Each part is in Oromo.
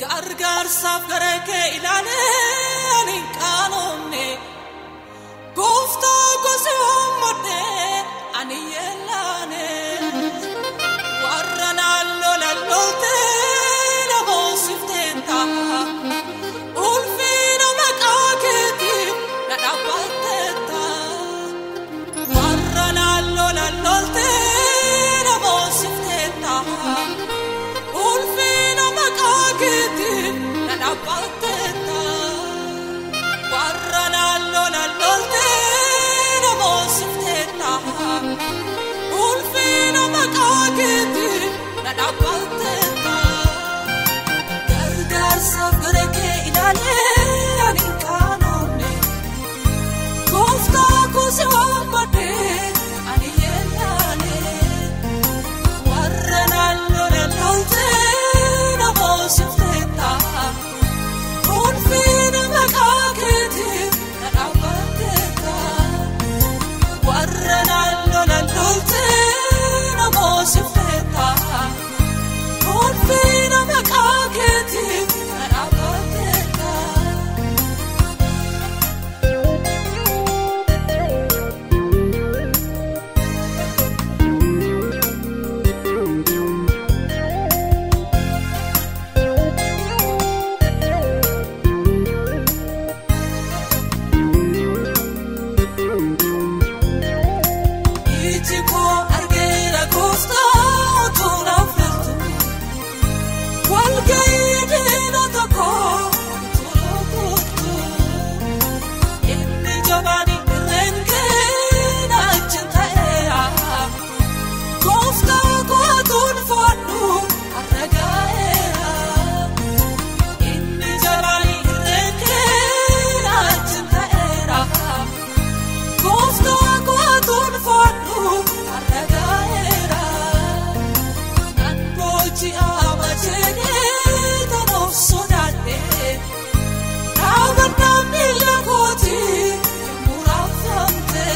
Gargaarsaaf gara kee ilaalee ani hin qaanofne. Gooftaa koo si waammadhe ani yeellaane. Warra naan lolan loltee na boonsifteen ta'a. Ulfina maqaa keetiif na dhaabbatteetta. Warra naan lolan loltee na boonsifteen ta'a. Ulfina maqaa keetiif na dhaabbatteetta. Warra naan lolan loltee na boonsifteen ta'a. Ulfina maqaa keetiif na dhaabbatteetta. Gargaarsaaf gara kee ilaalee ani hin qaanofne. Gooftaa koo si waammadhe ani yeellaane. Warra naan lolan loltee na boonsifteen ta'a. Ulfina maqaa keetiif na dhaabbatteetta. Warra naan lolan loltee na boonsifteen ta'a. Ulfina maqaa keetiif na dhaabbatteetta. Iji koo argeera gooftaa utuu naaf loltu. Walga'ii diinota koo utuu rukuttu. Inni jabaan irreen kee na wajjin ta'eera. Gooftaa koo atuun fo'adhu har'a ga'eera. Inni jabaan irreen kee na wajjin ta'eera. Gooftaa koo atuun fo'adhu har'a ga'eera. Nan booji'ama jedhee tan of sodaadhe. Dhaabannaan miila kootii yommuu raafamte.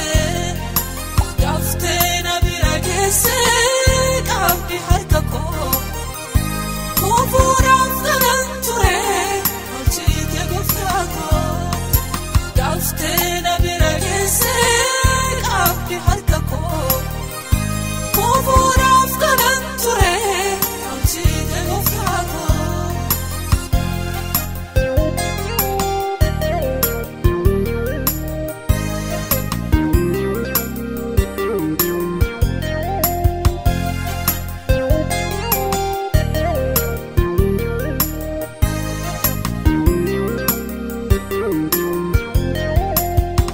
Daftee na bira geessee qabdi harka koo. Kufuudhaaf kanan ture hojii gooftaa koo. Daftee na bira geessee qabdi harka koo. Kufuudhaaf kanan ture hojii gooftaa koo.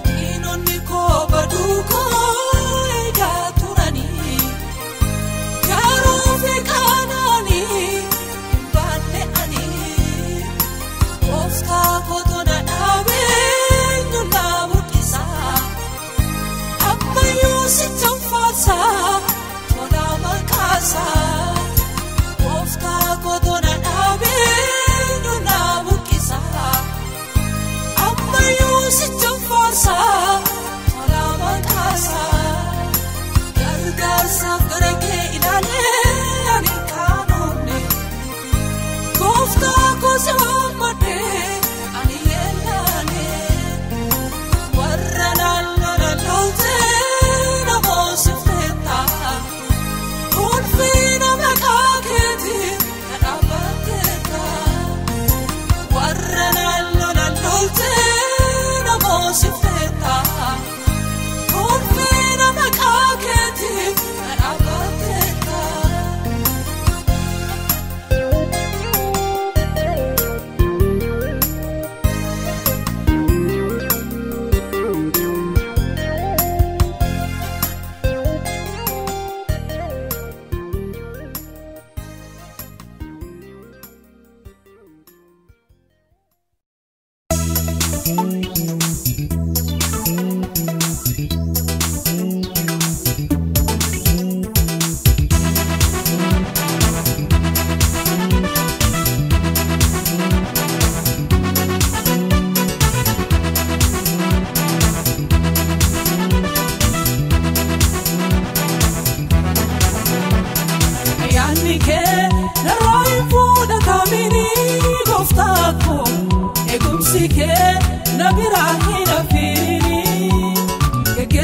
Diinonni koo baduu koo eegaa turanii garuu fi qaananii hin baanne ani. Gooftaa kootu na dhaabee eenyu na mul'isa? Ammayyuu sichan faarsa tola maqaasa. Gooftaa kootu na dhaabee eenyu na mul'isa? Ammayyuu sichan faarsa tola maqaasa. Gargaarsaaf gara kee ilaalee ani hin qaanofne. Gooftaa koo si waammadhe ani yeellaane. Warra naan lolan loltee na boonsifte.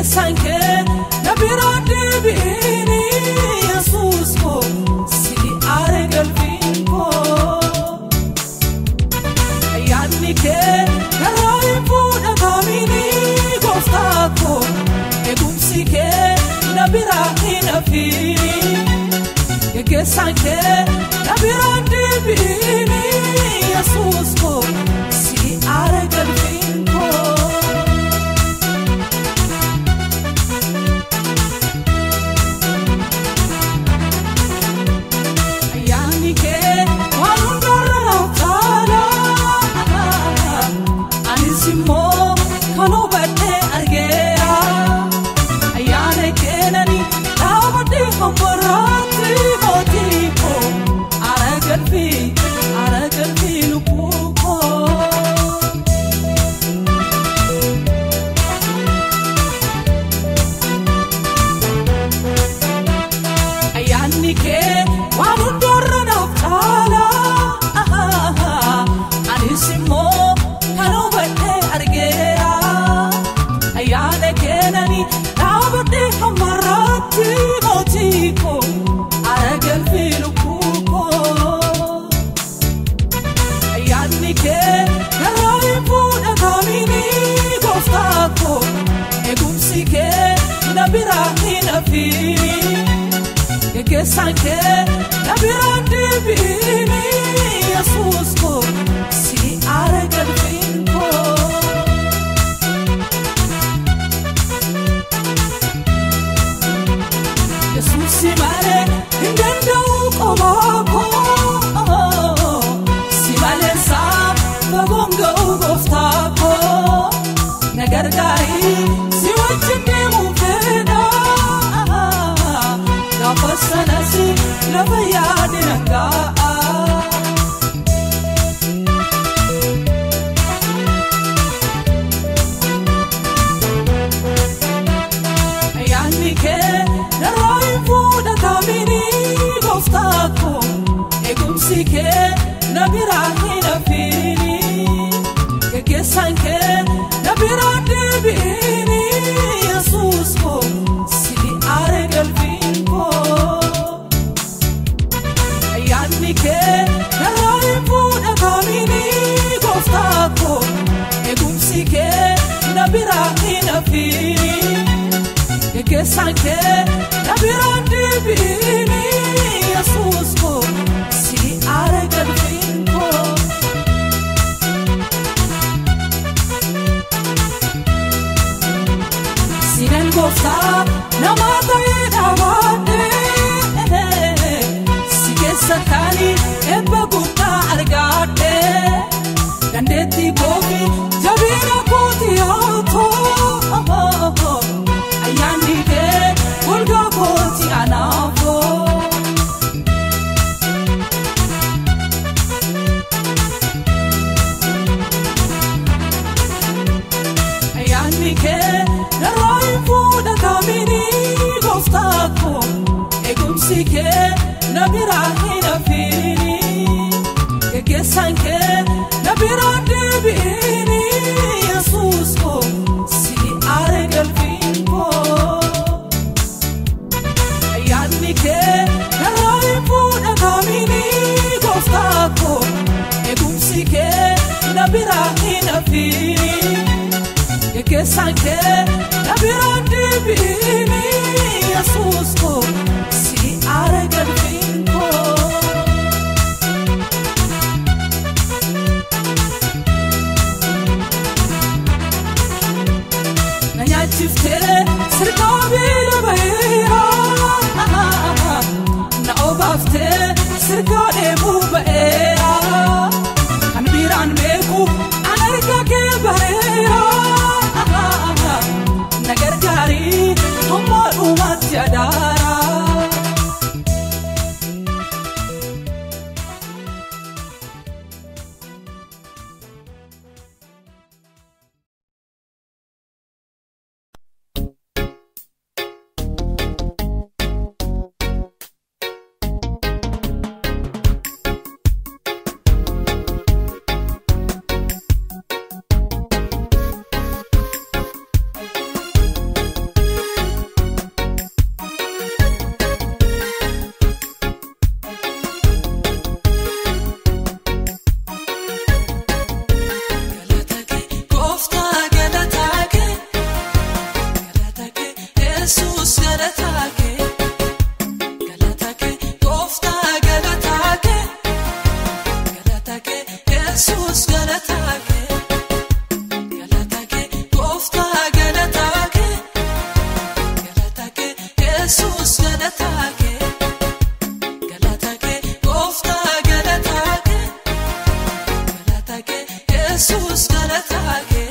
Geggeessaan kee na bira deebiini Yesuus koo si aare galfiin koo. Ayyaanni kee narraa hin fudhatamini gooftaa koo eegumsi kee na bira hin hafiini. Geggeessaan kee na bira deebiini Yesuus koo si aare galfiin koo. Ayyaanni kee waan hundarra naaf caala. Anis immoo kan hubadhee argeera. Ayyaana keenani dhaabadhee hambarraatti mootii koo aara galfii aara galfii lubbuu koo. Ayyaanni kee waan hundarra naaf caala. Anis immoo kan hubadhee argeera. Ayyaana keenani dhaabadhee hammarraatti mootii koo aara galfii lubbuu koo. Ayyaanni kee narraa hin fudhatamini gooftaa koo eegumsi kee na bira hin hafiini. Geggeessaan kee na bira deebiini Yesuus koo si aara galfiin koo. Yesuus si malee hin danda'u qomaa koo. Si malee saa fagoon ga'u gooftaa koo. Na gargaari si wajjin deemuun fedha. Gaafa sanas lafa yaade nan ga'a. Ayyaanni kee narraa hin fudhatamini gooftaa koo eegumsi kee na bira hin hafiini. Geggeessaan kee na bira deebiini Yesuus koo si aare galfiin koo. Ayyaanni kee narraa hin fudhatamini gooftaa koo eegumsi kee na bira hin hafiini. Geggeessaan kee na bira deebiini Yesuus koo si aare galfiin koo. Sinan gooftaa nama ta'ee dhaabadhee si keessa taani eebba guddaa argadhee dandeettii koofi jabina kooti yaatoo ayyaanni kee golgaa kooti anaafoo. Ayyaanni kee narraa hin fudhatamini gooftaa koo eegumsi kee na bira hin hafiini. Geggeessaan kee na bira deebiini Yesuus koo si aare galfiin koo. Ayyaanni kee narraa hin fudhatamini gooftaa koo eegumsi kee na bira hin hafiini. Geggeessaan kee na bira deebiini Yesuus koo si aare galfiin koo. Na nyaachiftee sirkaa beela ba'eera. Na obaaftee sirkaa dheebuu ba'eera. Kan biraan beeku an erga kee bareera. Na gargaari hamma dhumaatti adaara. galata kee, galata kee gooftaa galata kee, galata kee Yesuus galata kee, galata kee gooftaa galata kee, galata kee Yesuus galata kee, galata kee gooftaa galata kee, galata kee Yesuus galata kee.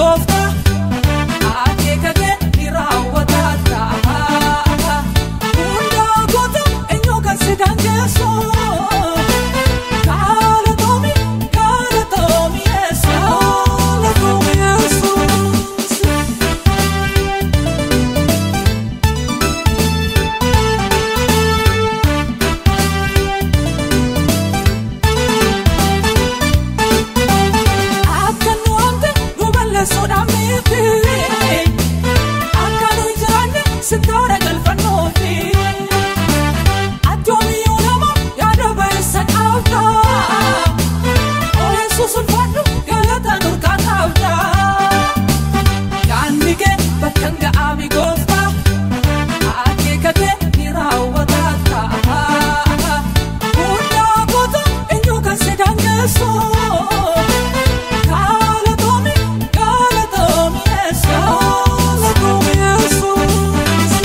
gooftaa akeeka kee ni raawwataata. Hundaa goota eenyu kan si daangessu? Galatoomi, galatoomi Yesuus, galatoomi Yesuus. Akka nu waamte nu balleessuudhaan miti. Akka nu hin jiraanne sittoora galfannoofi. Ati yoomiyyuu nama yaada ba'eessa qabda. Oo Yesuus ulfaadhu galata nurkaa qabda. Yaadni kee bakka hin ga'aami gooftaa. Akeeka kee ni raawwataata. Hundaa goota eenyu kan si daangessu? Galatoomi, galatoomi Yesuus, galatoomi Yesuus.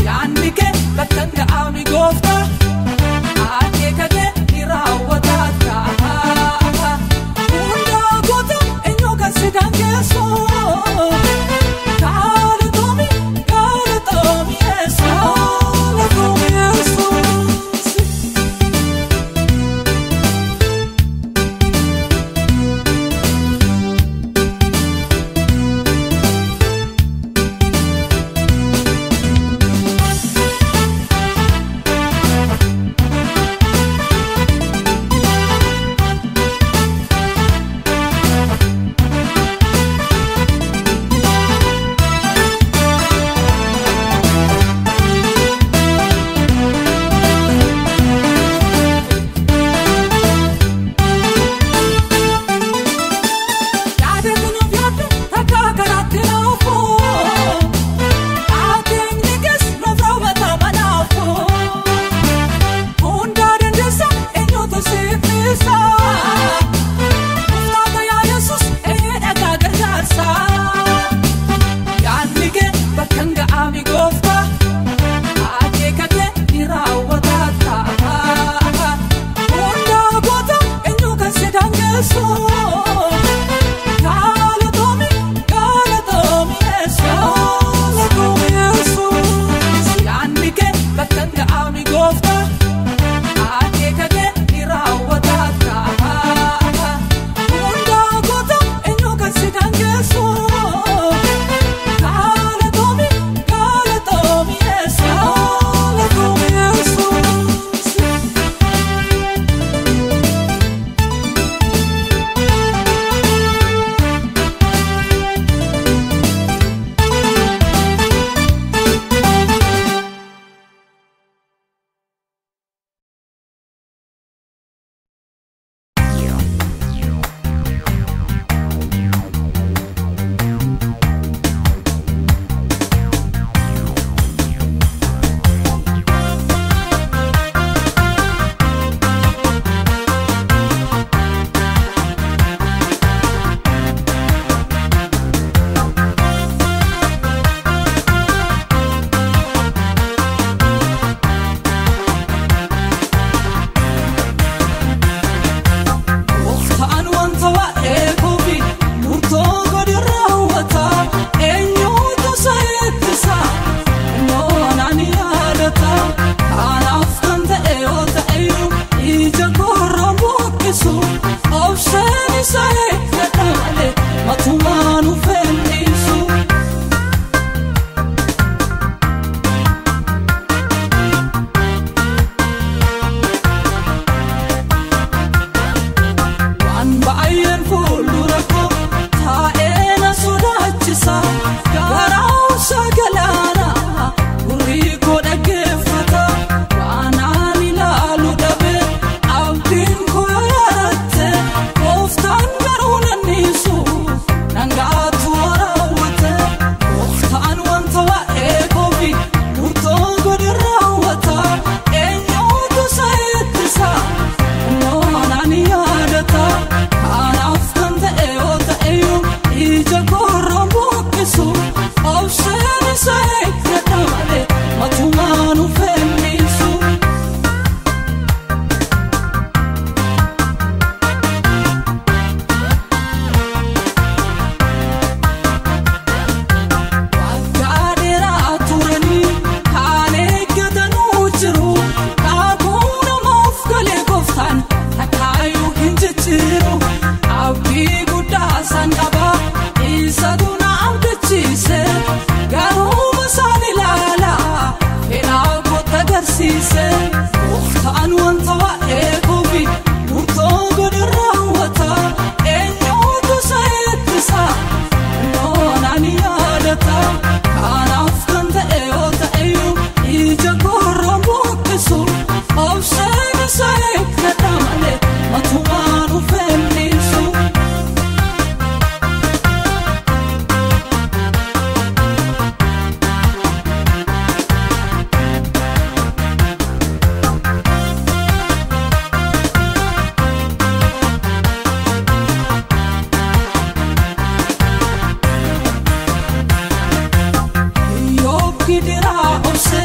gidiraa obse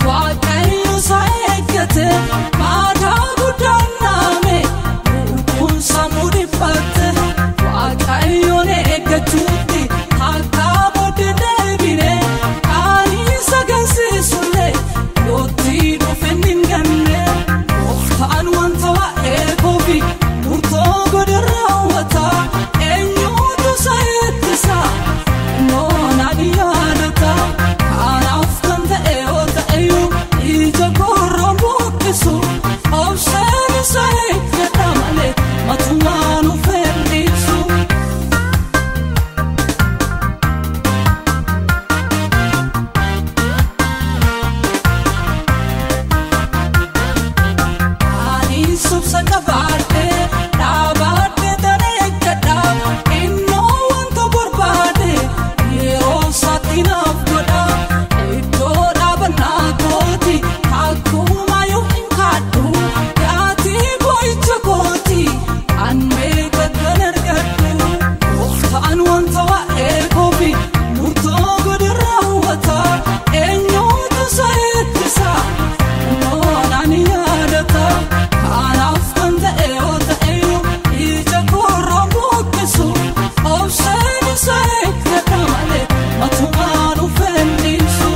Waaqayyo isaa eeggate maadaa guddaan naame lubbuun sammuu dhiphatte Waaqayyoon eeggachuutti akka booddee deebine qaanii isa gansiisullee yootti dhufe hin ganne gooftaan wanta waa'ee koofi murtoo godhe raawwata eenyutu isa ittisa noonaan yaadata kanaaf kan ta'e yoo ta'eyyuu ija korroon buqqisu obseen isa eeggadha malee matumaan of hin dhiisu. Ani subsa qabaadhe dhaabaadhe tan eeggadha innoo wanta barbaade yeroo isaatti naaf godha iddoo dhaabannaa kooti akkuma yoo hin kaadhu yaatii boo'icha kooti an meeqa kan argadhu gooftaan wanta waa'ee koofi murtoo godhe raawwata eenyutu isa ittisa noonaan yaadata kanaaf kan ta'e yoo ta'eyyuu ija korroon buqqisu obseen isa eeggadha malee matumaan of hin dhiisu.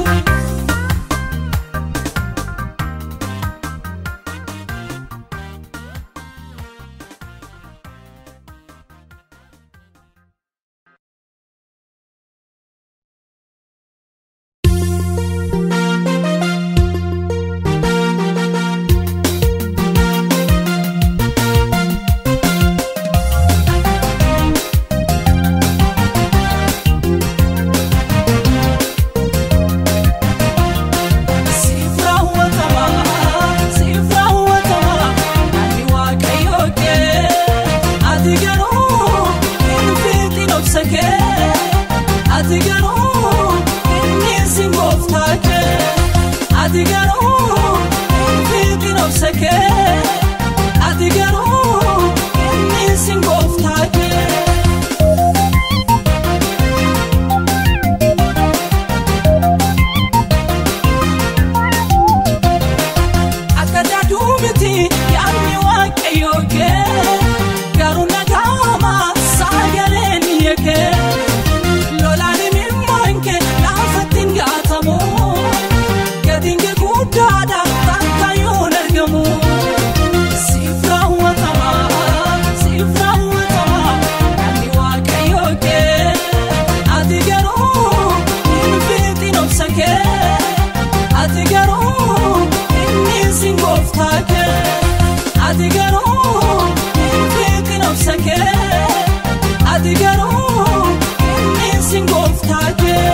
Siif raawwatama, siif raawwatama, ani Waaqayyo kee. Ati garuu hin fiixin obsa kee. Ati garuu hin dhiisin gooftaa kee. Ati garuu hin fiixin obsa kee. Ati garuu hin dhiisin gooftaa kee. Akka daaduu miti yaadni Waaqayyoo kee garuu nagaama sagaleen kee lolaan imimmaan kee laafatti hin gaatamu gatiin kee guddaadha takka yoon argamu. Siif raawwatama, siif raawwatama, yaadni Waaqayyoo kee ati garuu hin fiixin obsa kee. Ati garuu hin dhiisin gooftaa kee. Ati garuu hin fiixin obsa kee. Ati garuu hin dhiisin gooftaa kee.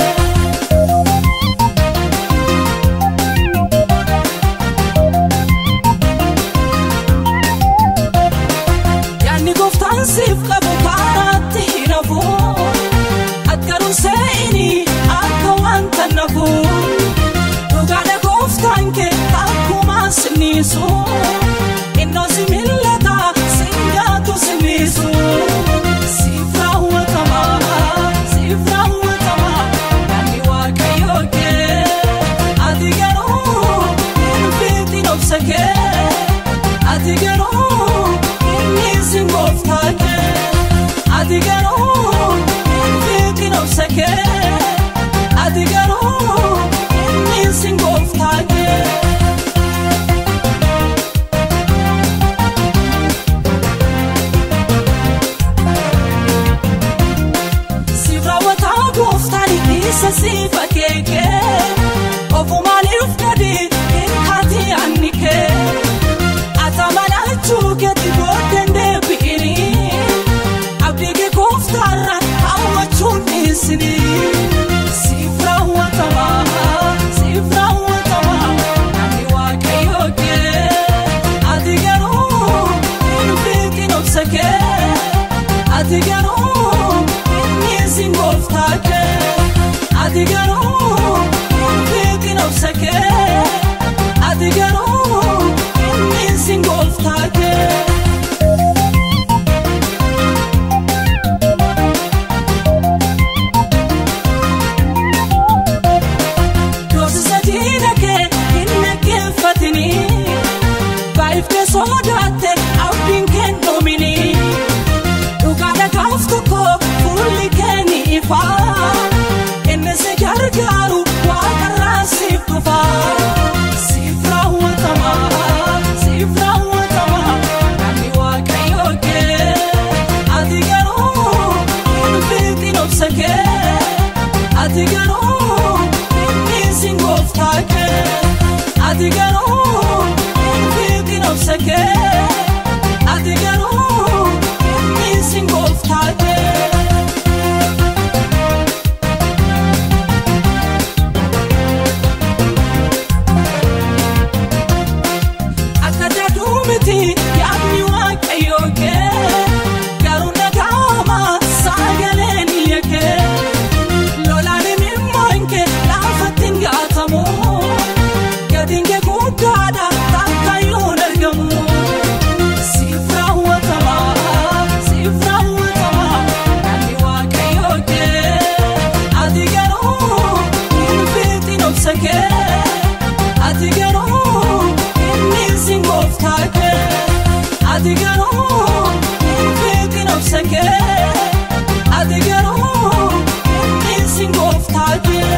Yaadni gooftaan siif qabu karaatti hin hafu. Ati garuu se'ini akka wanta nafu. Dhugaadha gooftaan kee akkuma sinniisu. Innoo si millata singaatu sinniisu. Siif raawwatama, siif raawwatama, yaadni Waaqayyoo kee. Ati garuu hin fiixin obsa kee. Ati garuu hin dhiisin gooftaa kee. Ati garuu hin fiixin obsa kee. Ati garuu hin dhiisin gooftaa kee. Siif raawwataa gooftaan isa siif akeeke ofumaaniif gadi hin kaati yaadni kee ati amanachuu keetti booddeen deebi'ini abdii kee gooftaarra hawwachuun dhiisini. Siif raawwatama, siif raawwatama, yaadni Waaqayyoo kee ati garuu hin fiixin obsa kee. Ati garuu hin dhiisin gooftaa kee. Ati garuu hin fiixin obsa kee. garuu inni siin gooftaa kee. Ati garuu inni obsa kee. Ati garuu inni siin gooftaa kee. Akka jaaduu miti yaadni waaqayyoo kee. Garuu nagaama sagaleen yakee. Lolaan imimmaan kee laafatti hin gaatamu. Gatiin kee guddaadha takkayyuu hin argamu. Siif raawwatama, siif raawwatama yaadni waaqayyoo kee. Ati garuu hin fixin obsa kee. Ati garuu inni siin gooftaa kee. Ati garuu hin fixin obsa kee. Ati garuu inni siin gooftaa kee.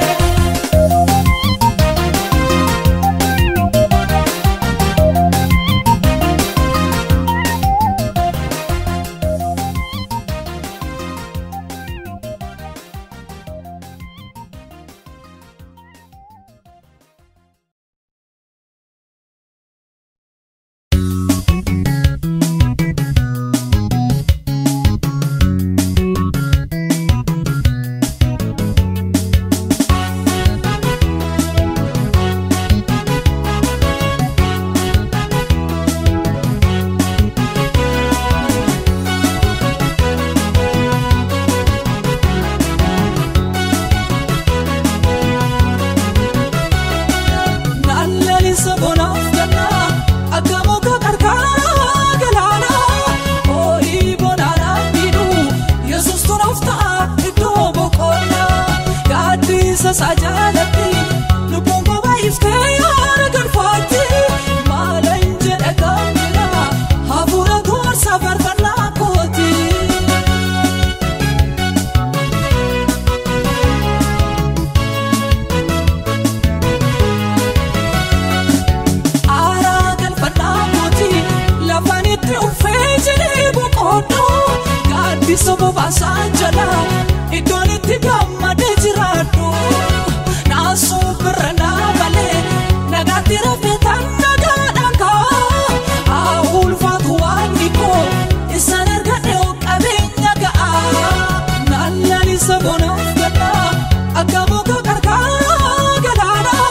Naallalisa bonaaf gannaa akka muka qarqara galaanaa. Horii bonaadhaan miidhuu Yesuus tunaaf ta'a iddoo boqonnaa. Gaaddisa isaa jalatti lubbuun kophaa iftee yaada galfaatti. Maalan jedha gammira hafuura gorsa faarfannaa kooti. Aaraa galfannaa kooti lafaan itti uffee jedhee boqodhu. Gaaddisa bobaasaa jala iddoon itti gammadee jiraadhu. Naasuu bira naa malee nagaatti rafee tan nagaadhaan ka'a. Haa ulfaatu waaqni koo isaan argadhe qabeenya ga'a. Naallalisa bonaaf gannaa akka muka qarqara galaanaa.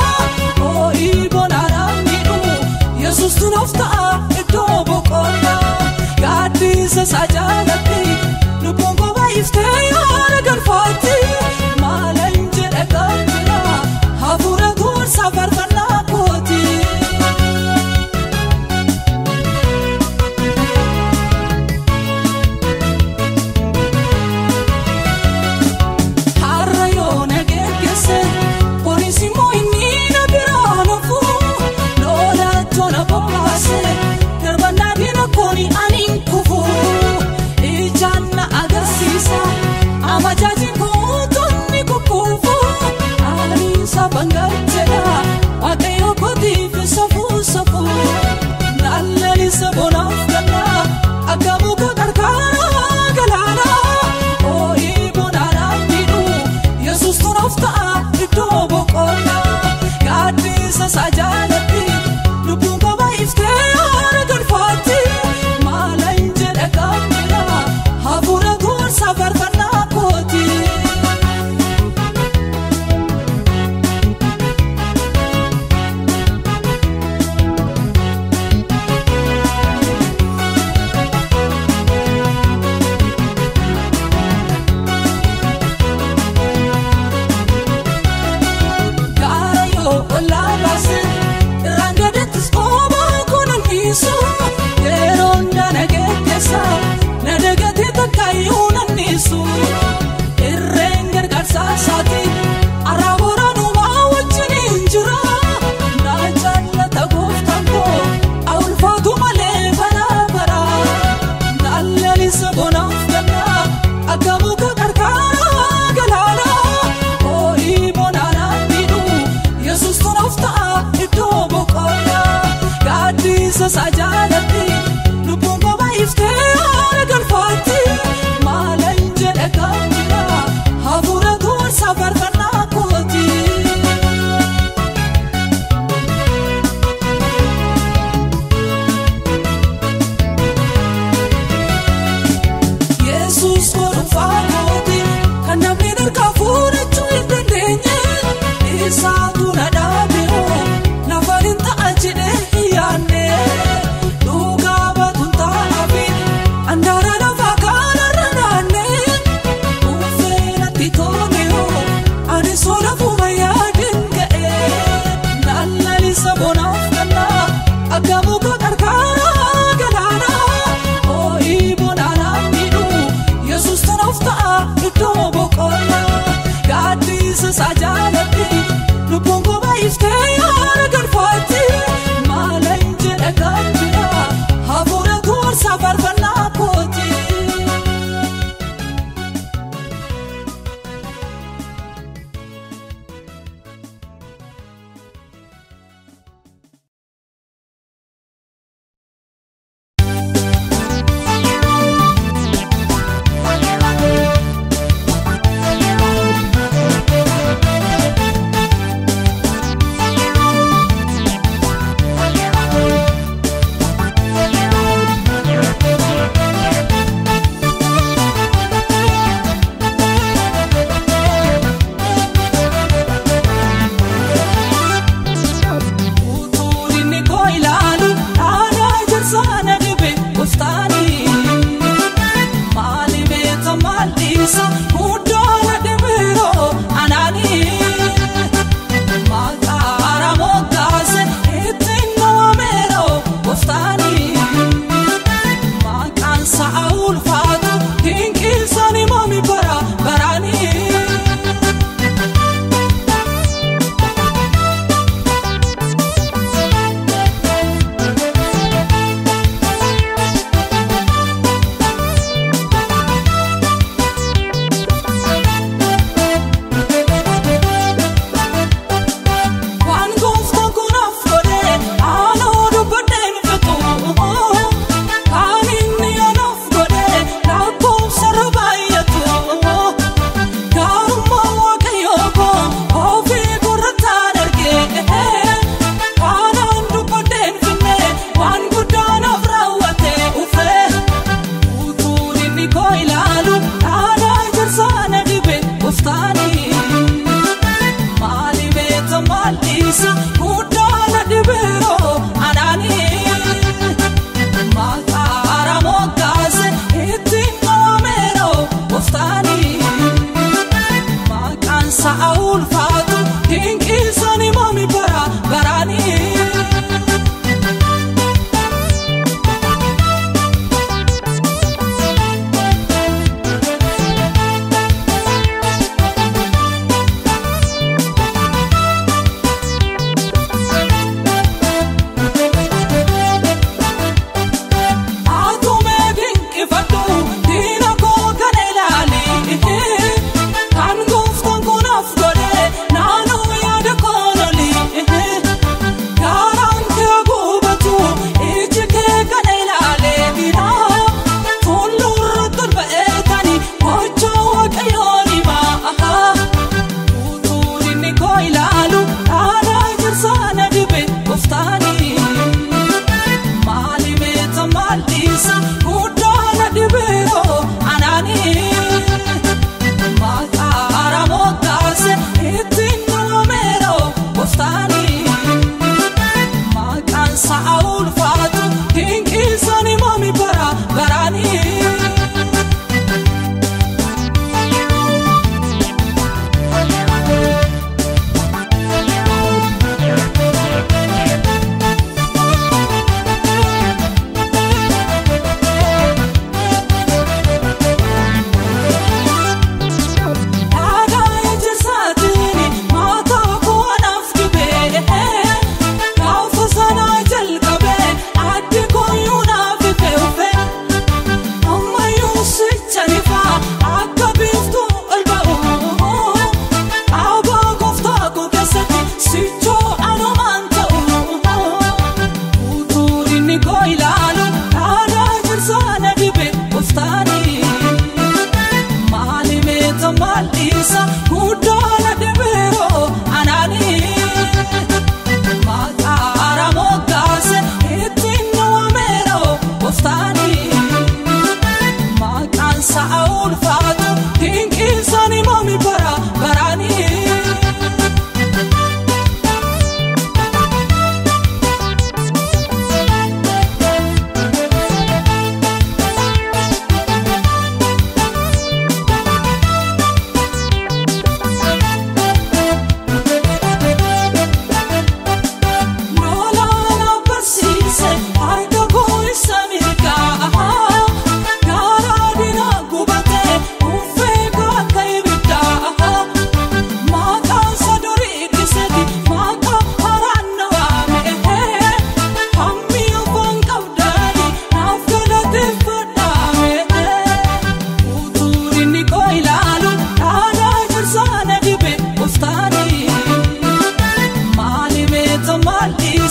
Horii bonaadhaan miidhuu Yesuus tunaaf ta'a iddoo boqonnaa. Gaaddisa isaa jalatti lubbuun kophaa iftee yaada galfaatti. Maalan jedha gammira hafuura gorsa faarfannaa kooti. Har'a yoo na geggeesse poolisiin immoo inni na biraa nafu. Lola na bobbaase darbannaa diina kooni ani hin kufu. Ijaan na agarsiisa amajaajiin guutuun ni kukkufu. Ani saban galchedha waaqayyo kootiif safuu safuu. Naallalisa bonaaf gannaa akka muka qarqara galaanaa. Horii bonaadhaan miidhuu Yesuus tunaaf ta'a iddoo boqonnaa. Gaaddisa isaa jalatti lubbuun kophaa iftee yaada galfaatti. Maalan jedha gammira hafuura gorsa faarfannaa kooti. isaa jaalladhe lubbuun koo baay'iftee yaada galfaatti maalan jedha kan jira hafuura tuursaa faarfannaa kooti.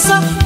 keessa.